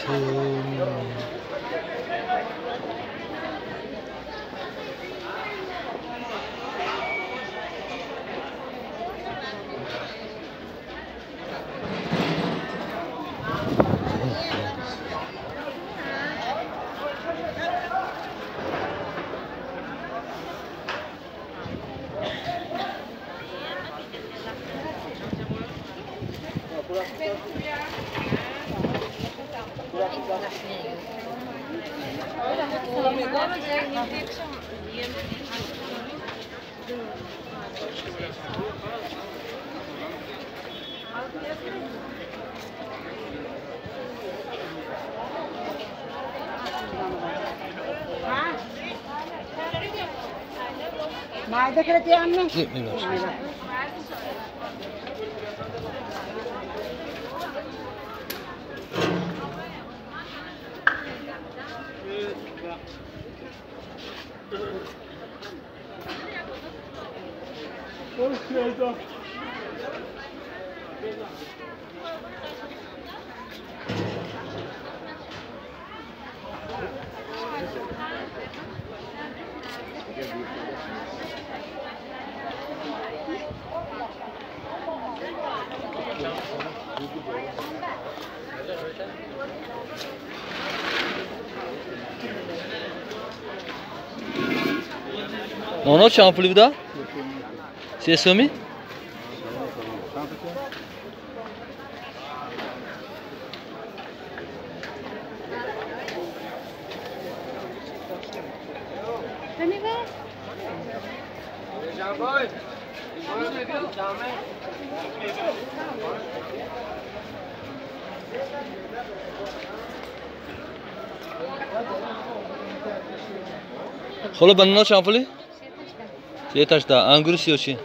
Ту ما ذكرت يا عمي؟ Ноно чанд пули буда? Се суми? Холо банано чанд пули? Сеташта. Ангури сиёчи?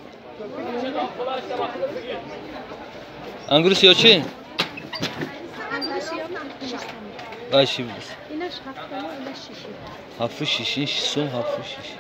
Ангури сиёчи? Вай ши ҳафту шиши сум ҳафту шиши.